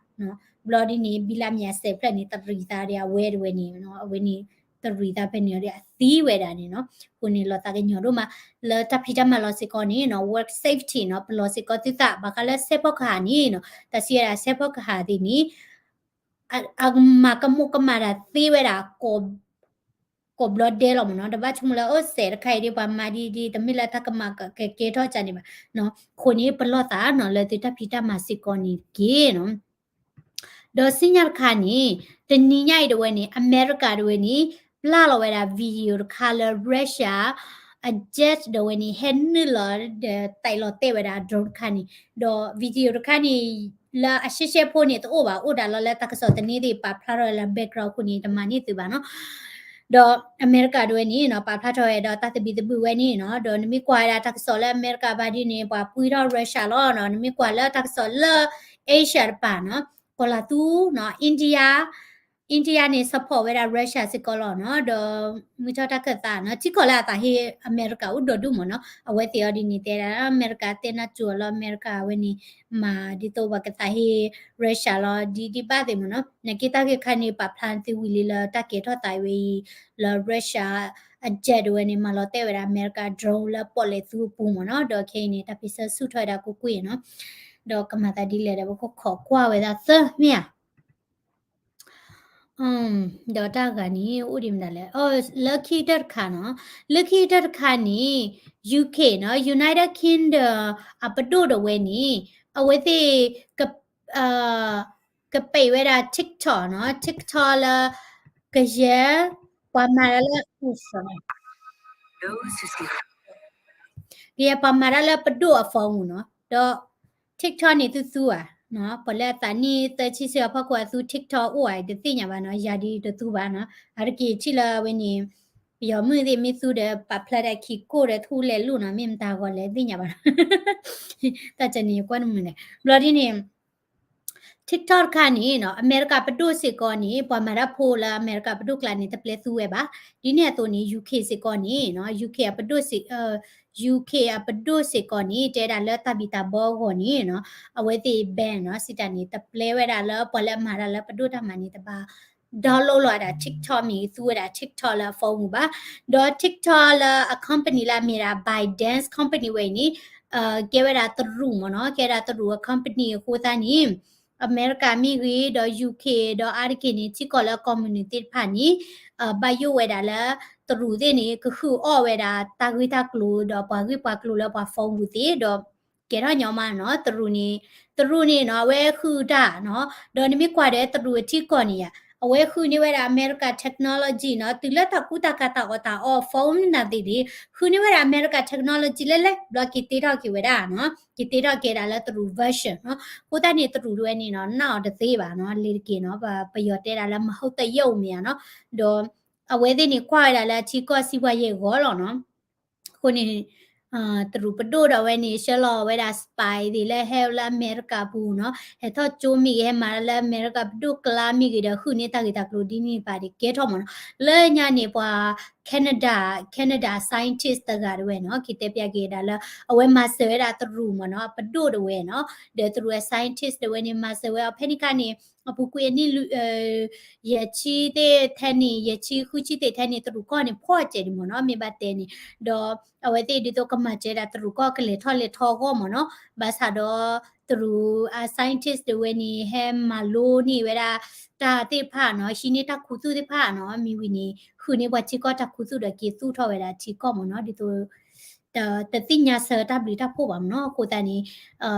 ဘျီဒ်န့ၣ် ဘံလၤမ့ၤအစဲးဖျၢၣ်န့ၣ် တရံးသးဒီးအဝဲတဝဲန့ၣ်, အဝဲန့ၣ် တရံးသးဖဲန့ၣ်ဒီးအသံဝဲဒၣ်န့ၣ်နီၤ, အဃိန့ၣ်လီၤသးကညီၤဒိၣ်မး, လၢတၢ်ဖံးတၢ်မၤလီၤစ့ၢ်ကီးန့ၣ်နီၤ, work safety နီၤ, ပလီၤစ့ၢ်ကီးသုသး ဘၣ်ဃးလၢစဲးဖီကဟၣ်န့ၣ်နီၤ, တၢ်စံးဝဲဒၣ်စဲးဖီကဟၣ်သ့ၣ်န့ၣ် အမၤကမူၣ်ကမၣ်တၢ်သ့ဝဲဒၣ် ကိးဘျီဒဲလီၤမ့ၢ်နီၤ, တဘၣ်ဆိကမိၣ်လၢ အိၣ်စဲးတခါအံၤဒ်ပှၤမၤဒ်ဒ် တမ့ၢ်လၢတၢ်ကမၤကကဲထီၣ်ကန့ၣ်ဘၣ်, အဃိန့ၣ် ပလီၢ်သးနီၤ လၢသုတၢ်ဖံးတၢ်မၤစ့ၢ်ကီးန့ၣ်တက့ၢ်နီၤ. ဒီးဆူညါတခါန့ၣ် တနံၤညါအံၤတဝဲန့ၣ် အမဲရကၤတဝဲန့ၣ် ပျၢ်လီၤဝဲဒၣ် video တခါလၢ Russia အ jet တဝဲန့ၣ် ဟဲနုာ်လီၤဒီး သဲးလီၤတဲာ်ဝဲဒၣ် drone တခါန့ၣ်, ဒီး video တခါန့ၣ် လၢအရှဲရှဲဖိန့ၣ်တအိၣ်ဘၣ်, အိၣ်ဒၣ်လီၤလၢတၢ်ကစီၣ်သန့သ့ၣ် ပာ်ဖျါထီၣ်လၢ background အဃိန့ၣ် တမၤန့ၢ်သုဘၣ်နီၤ. ဒီးအမဲရကၤတဝဲန့ၣ်နီၤ ပာ်ဖျါထီၣ်ဝဲဒီးတၢ်သဘံၣ်သဘုၣ်ဝဲန့ၣ်နီၤ, ဒီးနမ့ၢ်ကွၢ်ဝဲဒၣ်တၢ်ကစီၣ်လၢအမဲရကၤဘၣ်ဒ်န့ၣ် ပှၤပှံထီၣ် Russia လီၤနီၤ, နမ့ၢ်ကွၢ်လၢတၢ်ကစီၣ်လၢ Asia တပၤနီၤ, ကီၤလၤသူနီၤ, India, India န့ၣ် support ဝဲဒၣ် Russia စ့ၢ်ကီးလီၤနီၤ, ဒီးမုၢ်ထီၣ်တၢ်ခၢၣ်သးနီၤ, ထံကီၢ်လၢအသးဟ့အမဲရကၤအိၣ်ဒီဒူၣ်မ့ၢ်နီၤ, အဝဲသ့ၣ်အီၤဒ်န့ၣ်တဲဒၣ် အမဲရကၤတဲနၢ်စူၤအီၤလၢအမဲရကၤဝဲန့ၣ် မၤဒ်သိးပှၤကသးဟ့ Russia လီၤ ဒ်ဒ်ဘၣ်သ့ၣ်မ့ၢ်နီၤ, နာ်က့တၢ်ဂ့ၢ်ခါန့ၣ် ပာ်ဖျါသုဝံၤလံလၢတၢ်ကဲထီၣ်သးဝဲအံၤ လၢ Russia အ jet တဝဲန့ၣ် မၤလီၤတဲာ်ဝဲဒၣ်အမဲရကၤ drone လၢပီၣ်လဲၣ်သူအပူၤမ့ၢ်နီၤ, ဒီးခဲအံၤန့ၣ် တၢ်ဖံးဆၢဆူၣ်ထီၣ်ဝဲဒၣ်ကွ့ၢ်ကွ့ၢ်နီၤ, ဒီးကမၤသးဒ်လဲၣ်ဒီး ပကခိးကွၢ်ဝဲဒၣ်သၢမ့ၢ်ဧါ. ဒီးတၢ်ဂၤန့ၣ် အိၣ်ဒံးမတၤလဲၣ်, လၢခံကတၢၢ်တခါနီၤ, လၢခံကတၢၢ်တခါန့ၣ် UK နီၤ, United Kingdom အပဒိၣ်တဝဲန့ၣ် အဝဲသ့ၣ် ကပံးဝဲဒၣ် TikTok နီၤ, TikTok လၢ ကယဲၢ် ပှၤမၤတၢ်လၢ ကယဲၢ်ပှၤမၤတၢ်လၢပဒိၣ်အ phone နီၤ, ဒီး TikTok န့ၣ်သုသူဧါ, ပှၤလၢအသးနံၣ်သၢဆံဆၢအဖီခိၣ်အသူ TikTok အိၣ်ဧါ တသ့ၣ်ညါဘၣ်နီၤ, ယၤဒ်တသူဘၣ်နီၤ, အါတက့ၢ်ထံၣ်လၢအဝဲန့ၣ် ပယီၤမုၣ်သ့ၣ်မ့ၢ်သူဒီး ပာ်ဖျါဒၣ်ခံကိၢ်ဒီးထူလဲၤလိာ်နီၤ, မ့ၢ်မတၤဂီၤလဲၣ်သ့ၣ်ညါဘၣ်နီၤ, တၢ်ကန့ၣ်ယကွၢ်တမုာ်လဲၣ်, ဘျီဒ်န့ၣ် TikTok တခါန့ၣ်နီၤ, အမဲရကၤပဒိၣ်စ့ၢ်ကီးန့ၣ် ပှၤမၤတၢ်ဖိလၢအမဲရကၤပဒိၣ်ကျါန့ၣ် တပျဲသူဝဲဘၣ်, ဒ်န့ၣ်အသိးန့ၣ် UK စ့ၢ်ကီးန့ၣ်နီၤ, UK အပဒိၣ်စ့ၢ် UK အပဒိၣ်စ့ၢ်ကီးန့ၣ် တဲဒၣ်လၢတၢ်ဘံၣ်တၢ်ဘၢအဂီၢ်န့ၣ်နီၤ, အဝဲသ့ၣ် ban နီၤ, စံးတၢ်န့ၣ် တပျဲဝဲဒၣ်လၢပှၤလၢအမၤတၢ်လၢပဒိၣ်တၢ်မၤန့ၣ် တဘၣ် download လီၤဝဲဒၣ် TikTok မ့ၢ်ဂ့ၤ သူဝဲဒၣ် TikTok လၢအ phone ပူၤဘၣ်, ဒီး TikTok လၢအ company လၢအမ့ၢ်ဒၣ် ByteDance company ဝဲအံၤန့ၣ် ကဲဝဲဒၣ်တရူးမ့ၢ်နီၤ, ကဲဒၣ်တရူးအ company အဃိသတးန့ၣ် အမဲရကၤမ့ၢ်ဂ့ၤ ဒီး UK ဒီးအါတက့ၢ်န့ၣ် ထံကီၢ်လၢအကီၢ်မုၢ်နုာ်သ့ၣ်တဖၣ်န့ၣ် ဘၣ်ယိၣ်ဝဲဒၣ်လၢ တရူးသ့ၣ်န့ၣ် ကဃုအီၣ်ဝဲဒၣ်တၢ်ဂ့ၢ်တၢ်ကျိၤဒီးပှၤဂ့ၢ်ပှၤကျိၤလၢပှၤ phone ပူၤသ့ၣ်ဒီး ကဲထီၣ်ညီမးနီၤ, တရူးန့ၣ် တရူးန့ၣ်နီၤ အဝဲဃုတၢ်နီၤ, ဒီးနမ့ၢ်ကွၢ်ဒီးတရူးအထံကီၢ်န့ၣ်ယါ အဝဲဃုန့ၢ်ဝဲဒၣ်အမဲရကၤ technology နီၤ, တုၤလၢတၢ်ကူတၢ်ကၤတၢ်အီၣ်တၢ်အီ phone မနုၤသ့ၣ်န့ၣ် ဃုန့ၢ်ဝဲဒၣ်အမဲရကၤ technology လဲၣ်လဲၣ် ဘျီက့ၤတ့ထီၣ်က့ၤဝဲဒၣ်နီၤ, က့ၤတ့ထီၣ်က့ၤဒၣ်လၢတရူး version နီၤ, အဃိသတးန့ၣ် တရူးတဝဲန့ၣ်နီၤ နာ်အီၤတသ့ဘၣ်နီၤ, လ့ၤတက့ၢ်နီၤ, ပယီၤတဲဒၣ်လၢ မဟုတ်တရုတ် မ့ၢ်ဧါနီၤ, ဒီး အဝဲသ့ၣ်န့ၣ် ကွၢ်ဝဲဒၣ်လၢအထံကီၢ်စံးပှၤယဲၢ်ဂီၤလီၤနီၤ, အဃိန့ၣ် တရူးပဒိၣ်ဒီးဝဲန့ၣ် ဆှၢလီၤဝဲဒၣ် spy သ့ၣ်လၢဟဲလၢအမဲရကၤပူၤနီၤ, ဟဲထီၣ်ကၠိမ့ၢ်ဂ့ၤ ဟဲမၤလၢအမဲရကၤပဒိၣ်ကျါမ့ၢ်ဂ့ၤဒီး ဃုန့ၢ်တၢ်ဂ့ၢ်တၢ်ကျိၤဒ်န့ၣ်ပာ်ဒ်ကဲထီၣ်မးနီၤ, လၢညါန့ၣ် ပှၤ Canada Canada scientist တဂၤတဝဲနီၤ, က့ၤတဲပျးက့ၤဒၣ်လၢ အဝဲမၤစၢၤဝဲဒၣ်တရူးမးနီၤ, အပဒိၣ်တဝဲနီၤ, ဒီးတရူးအ scientist တဝဲန့ၣ် မၤစၢၤဝဲအီၤဖဲန့ၣ်ခါန့ၣ် အပူၤကွံာ်အနံၣ် ယဲၢ်ဆံသ့ၣ်ထဲန့ၣ် ယဲၢ်ဆံဃုဆံသ့ၣ်ထဲန့ၣ် တရူးကီၢ်န့ၣ် ဖှီၣ်စဲးဒံးမးနီၤ, မ့ၢ်ဘၣ်တဲန့ၣ်, ဒီးအဝဲသ့ၣ်ဒ်သိးကမၤစၢၤဒၣ်တရူးကီၢ်ကလဲၤထီၣ်လဲၤထီအဂီၢ်မးနီၤ, ဘၣ်ဆၣ်ဒီး တရူးအ scientist တဝဲန့ၣ် ဟဲမၤလိန့ၢ်ဝဲဒၣ် တၢ်သ့ၣ်တဖၣ်နီၤ, ဟံးန့ၢ်တၢ်ခူသူၣ်သ့ၣ်တဖၣ်နီၤ, မ့ၢ်ဝံၤန့ၣ် ဃုန့ၢ်ပှၤထံကီၢ်တၢ်ခူသူၣ်ဒီး က့ၤသူၣ်ထီၣ်ဝဲဒၣ်ထံကီၢ်မးနီၤ, ဒ်သိး တသ့ၣ်ညါဆၢတၢ်ဘျုးတၢ်ဖှိၣ်ဘၣ်မးနီၤ, အဃိသတးန့ၣ်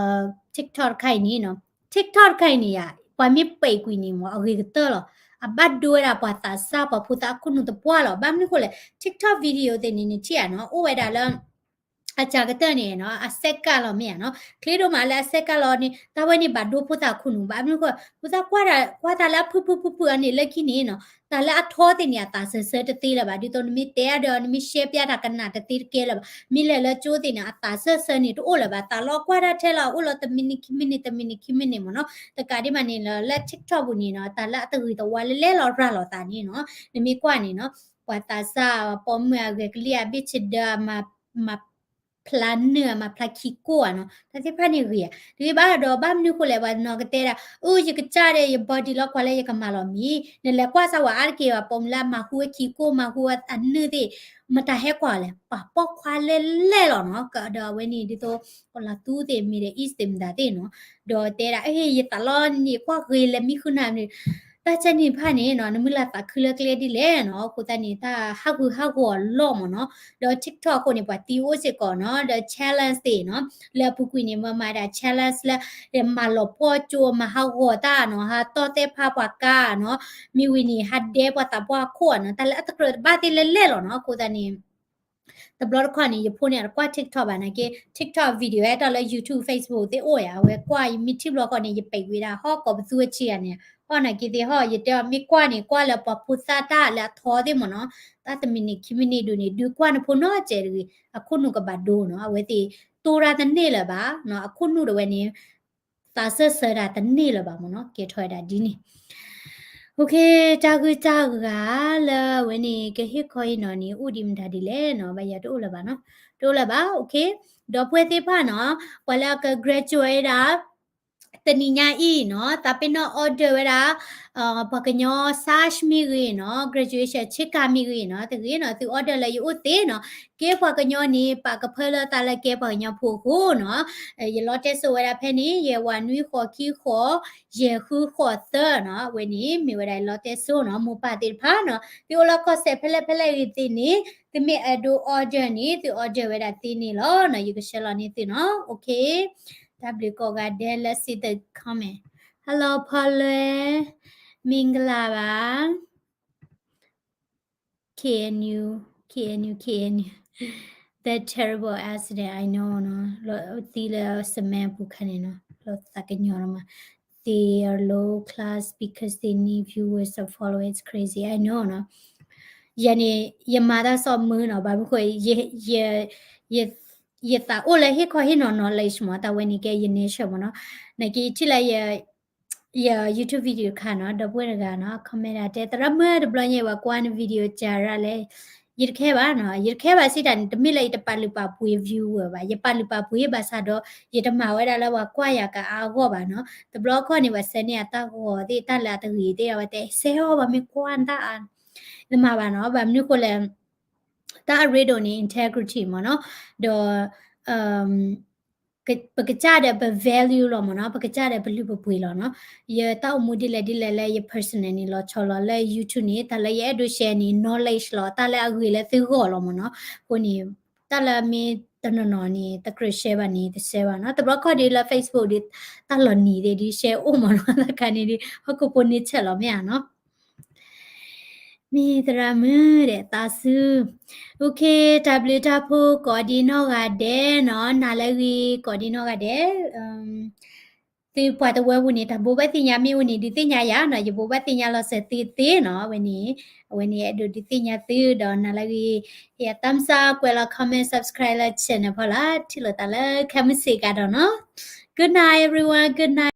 TikTok တခါအံၤန့ၣ်နီၤ, TikTok တခါအံၤန့ၣ်ယါ ပှၤမ့ၢ်ပဲာ်ကွံာ်န့ၣ်မး အဂ့ၤကတၢၢ်လီၤ, အဘၣ်ဒိဝဲဒၣ်ပှၤသးစၢ် ပှၤဖိသၣ်ခိၣ်နူာ်သပှၢ်လီၤ, ဘၣ်မနုၤဃိလဲၣ် TikTok video သ့ၣ်န့ၣ် နထံၣ်ဧါနီၤ, အိၣ်ဝဲဒၣ်လၢ အစှၤကတၢၢ်န့ၣ်နီၤ အစဲးကးလီၤမ့ၢ်ဧါနီၤ, ချ့ဒိၣ်မးလၢအစဲးကးလီၤန့ၣ် တၢ်ဝဲန့ၣ်ဘၣ်ဒိဖိသၣ်ခိၣ်နူာ်ဘၣ်, မနုၤဃိ ဖိသၣ်ကွၢ်တၢ် ကွၢ်တၢ်လၢအဖုၣ်ဖုၣ်ဖုၣ်ဖုၣ်အန့ၣ်လၢခံန့ၣ်နီၤ တၢ်လၢအထီသ့ၣ်န့ၣ် အသးစၢၢ်စၢၢ်တသ့လၢၤဘၣ်, ဒ်သိးနမ့ၢ်တဲအါဒီး နမ့ၢ်ရှဲပျါတၢ်ကနၣ်တသ့တကဲလၢၤဘၣ်, မ့ၢ်လဲၤလၢကၠိသ့ၣ်န့ၣ် အသးစၢၢ်စၢၢ်န့ၣ်တအိၣ်လၢၤဘၣ်, သးလီကွၢ်တၢ်ထဲလီၤ အိၣ်လီၤတမံးနံးခံမံးနံး တမံးနံးခံမံးနံးမ့ၢ်နီၤ, တကးဒံးဘၣ်န့ၣ်လီၤ လၢ TikTok ပူၤန့ၣ်နီၤ တၢ်လၢအတဂ့ၤတဝါလၢလဲၤလီၤရၤလီၤသးန့ၣ်နီၤ နမ့ၢ်ကွၢ်န့ၣ်နီၤ ပှၤသးစၢ် ပိာ်မုၣ်အဂဲၤကလံၣ်အဘ့ၣ်ဆဒၢ မၤဖျါနုာ် မၤဖျါခံကိၢ်ဧါနီၤ, တၢ်သ့ၣ်တဖၣ်န့ၣ်ဂ့ၤဧါ, တဂ့ၤဘၣ်ဒီး ဘၣ်မနုၤဃိလဲၣ် ပှၤနီၤကတဲဒၣ် အၢ ယကစၢ်ဒီး ယ body လီၤကွၢ်လၢယကမၤလီၤမံၤ, နလဲၤကွၢ်စၢ်ဝဲအါတက့ၢ်ဘၣ် ပိာ်မုၣ်လၢအမၤဟူဝဲခံကိၢ် မၤဟူဝဲအနုာ်သ့ၣ် မတၤဟဲကွၢ်လဲၣ်, ပှၤပိာ်ခွါလဲၢ်လဲၢ်လီၤနီၤ, ဒီးအဝဲန့ၣ်ဒ်သိး လီၤသူသ့ၣ် Middle East သ့ၣ်မတၤသ့ၣ်နီၤ, ဒီးတဲဒၣ် အ့ ယသးလီန့ၣ် ကွၢ်ဂ့ၤလဲၤမံဃုနၤန့ၣ် တၢ်ကဲန့ၣ်တဖၣ်န့ၣ်နီၤ နမုၢ်လၢ်သးခုလၢကျဲဒ်လဲၣ်နီၤ, အဃိသတးန့ၣ် တၢ်ဟးဂူာ်ဟးဂီၤအလီၢ်မ့ၢ်နီၤ, ဒီး TikTok အဃိန့ၣ် ပှၤသံအိၣ်စ့ၢ်ကီးနီၤ, ဒီး challenge သ့ၣ်နီၤ, လၢအပူၤကွံာ်န့ၣ် မၤမၤဒၣ် challenge လၢ မၤလီၤပှီၢ်ကၠိ မၤဟးဂီၤတၢ်နီၤ, ဟးတီၢ်သဲဖးပှၤကါနီၤ, မ့ၢ်ဝံၤန့ၣ် ဟးဒဲပှၤသးပှၢ်ခိၣ်နီၤ, တၢ်လၢအတကြၢးတဘၣ်သ့ၣ်လဲၢ်လဲၢ်လီၤနီၤ, အဃိသတးန့ၣ် တဘျီတခီၣ်န့ၣ် ယဖိန့ၣ် အတကွၢ် TikTok ဘၣ်နာ်က့ TikTok video ဟဲထီၣ်လၢ YouTube Facebook သ့ၣ်အိၣ်ဧါ, အဝဲကွၢ် ယမ့ၢ်ထံၣ်ဘျီဃီန့ၣ် ယပဲာ်ကွံာ်ဒၣ် ဟီၣ်ကိးပသူအဆံးဂၤန့ၣ်, ဟီၣ်နာ်က့သ့ၣ်ဟီၣ် ယတဲအီၤ မ့ၢ်ကွၢ်န့ၣ် ကွၢ်လၢပှၤဖိသၣ်တၢ်လၢအထီသ့ၣ်မ့ၢ်နီၤ, တၢ်တမံးနံးခံမံးနံးဒုးန့ၣ် ဒုးကွၢ်နဖိနီတစဲးတဂ့ၤ, အခိၣ်နူာ်ကဘၣ်ဒိနီၤ, အဝဲသ့ၣ်တိၢ်တၢ်တန့ၢ်လၢၤဘၣ်, အခိၣ်နူာ်တဝဲန့ၣ် သးစၢၢ်ဆၢတၢ်တန့ၢ်လၢၤဘၣ်မ့ၢ်နီၤ, ကဲထီၣ်ဝဲဒၣ်ဒ်န့ၣ် OK တၢ်ဂုၢ်တၢ်ဂၤလၢဝဲန့ၣ် ကဟ့ၣ်ခီဟ့ၣ်နီၤန့ၣ် အိၣ်ဒံးမတၤဒ်လဲၣ်နီၤ, ဘၣ်ယၤတအိၣ်လၢၤဘၣ်နီၤ, တအိၣ်လၢၤဘၣ်, OK, ဒီပုၢ်ဝဲၢ်သ့ၣ်တဖၣ်နီၤ, ပှၤလၢအက graduate ဒၣ် တနံၤညါအံၤနီၤ, သးပ့ၤနီၣ် order ဝဲဒၣ် ပှၤကညီ sash မ့ၢ်ဂ့ၤနီၤ, graduation ဆ့ကၤမ့ၢ်ဂ့ၤနီၤ, တဂ့ၤနီၤ, သု order လၢယအိၣ်သ့နီၤ, ကဲပှၤကညီန့ၣ် ပာ်ကဖၢလၢသးလၢကဲပှၤကညီဖိအဃိနီၤ, ယလီတဲစိဝဲဒၣ်ဖဲန့ၣ် ယဲၢ်ဝးနွံဃိးခံဃိး ယဲၢ်ဃုဃိးသၢနီၤ, အဝဲန့ၣ် မ့ၢ်ဝဲဒၣ်ယလီတဲစိနီၤ, မိၢ်ပၢ်သ့ၣ်တဖၣ်နီၤ, သုအိၣ်လၢကီၢ်စဲၣ်ဖဲလဲၣ်ဖဲလဲၣ်ဂ့ၤသ့ၣ်န့ၣ်, သုမ့ၢ်အဲၣ်ဒိး order န့ၣ် သု order ဝဲဒၣ်သ့န့ၣ်လီၤနီၤ, ယကဆှၢလီၤန့ၢ်သုနီၤ, OK, တၢ်ဘျုးကိးဂၤဒဲးလၢ see the comment, hello ဖီလွဲ, မင်္ဂလာပါ KNU, KNU, KNU, the terrible accident, I know နီၤ, လီၤသံလၢ cement ပူၤခါန့ၣ်နီၤ, လီၤသးကညီၤလီၤမး, they are low class because they need viewers or followers, crazy, I know နီၤ, ယၤန့ၣ် ယမၤတၢ်စီၣ်မုာ်နီၤ, ဘၣ်မနုၤဃိ ယသးအိၣ်လၢဟ့ၣ်ခီဟ့ၣ်နီၤ knowledge မး, တၢ်ဝဲန့ၣ်ကဲယ nature မးနီၤ, နာ်က့ထံၣ်လၢ ယ YouTube video တခါနီၤ, ဒီပုၢ်ဝဲၢ်တဂၤနီၤ comment တဲ သရၣ်မုၣ်တဘျီညါ ပှၤကွၢ်န video စှၤရၣ်လဲၣ်, ယတခဲဘၣ်နီၤ, ယတခဲဘၣ်စံးတၢ်န့ၣ် တမ့ၢ်လၢယတပာ်လုၢ်ပာ်ပှ့ၤ viewer ဘၣ်, ယပာ်လုၢ်ပာ်ပှ့ၤဘၣ်ဆၣ်ဒီး ယတမၤဝဲဒၣ်လၢပှၤကွၢ်ယၤကအါအဂီၢ်ဘၣ်နီၤ, တဘျီခီန့ၣ် ပှၤဆှၢန့ၢ်အတၢ်ဂီၤသ့ၣ် တၢ်လၢအတဂ့ၤသ့ၣ် အဝဲတဲ ဆှၢအီၤ ပှၤမ့ၢ်ကွၢ်တၢ် တမၤဘၣ်နီၤ, ဘၣ်မနုၤဃိလဲၣ် တၢ်အရ့ဒိၣ်န့ၣ် integrity မးနီၤ, ဒီး ပကစၢ်ဒီးပ value လီၤမးနီၤ, ပကစၢ်ဒီးပလုၢ်ပပှ့ၤလီၤနီၤ, ယတၢ်အိၣ်မူဒ်လဲၣ်ဒ်လဲၣ်လၢယ personal န့ၣ် လီၤဆီလီၤလၢ YouTube န့ၣ်, တၢ်လၢယအဲၣ်ဒိး share န့ၣ် knowledge လီၤ, တၢ်လၢအဂ့ၤလၢသုဂီၢ်လီၤမးနီၤ, အဃိန့ၣ် တၢ်လၢမ့ၢ်တနီၤနီၤန့ၣ် တကြၢး share ဘၣ်န့ၣ် တ share ဘၣ်နီၤ, တဘျီခီဒ်လၢ Facebook ဒ် တၢ်လီၤနံၤသ့ၣ်ဒ် share အိၣ်မးနီၤ, တၢ်ခါန့ၣ်ဒ် ဟီၣ်ခိၣ်ဖိန့ၢ်ဆၢၣ်လီၤမ့ၢ်ဧါနီၤ မ့ၢ်သရၣ်မုၣ်ဒီးသးစူၤ, OK, တၢ်ဘျုးတၢ်ဖှိၣ်ကိးဒံနီၢ်ဂၤဒဲးနီၤ, နၤလၢအဂ့ၤကိးဒံနီၢ်ဂၤဒဲး, သုပှၤတဝၢပူၤန့ၣ် တၢ်ဘိးဘၣ်သ့ၣ်ညါမ့ၢ်အိၣ်န့ၣ် ဒုးသ့ၣ်ညါယၤနီၤ, ယဘိးဘၣ်သ့ၣ်ညါလီၤစၢၤသုသ့နီၤ, အဝဲန့ၣ်, အဝဲန့ၣ်အဲၣ်ဒိးဒုးသ့ၣ်ညါသုဒီးနၤလၢအဂ့ၤ, ဟ့ၣ် thumbs up, ကွဲးလီၤ comment, subscribe လၢ channel ဖီလာ်, ထံၣ်လိာ်သးလၢခဲမုၢ်ဆ့ၣ်ကဒီးနီၤ, Good night everyone, good night.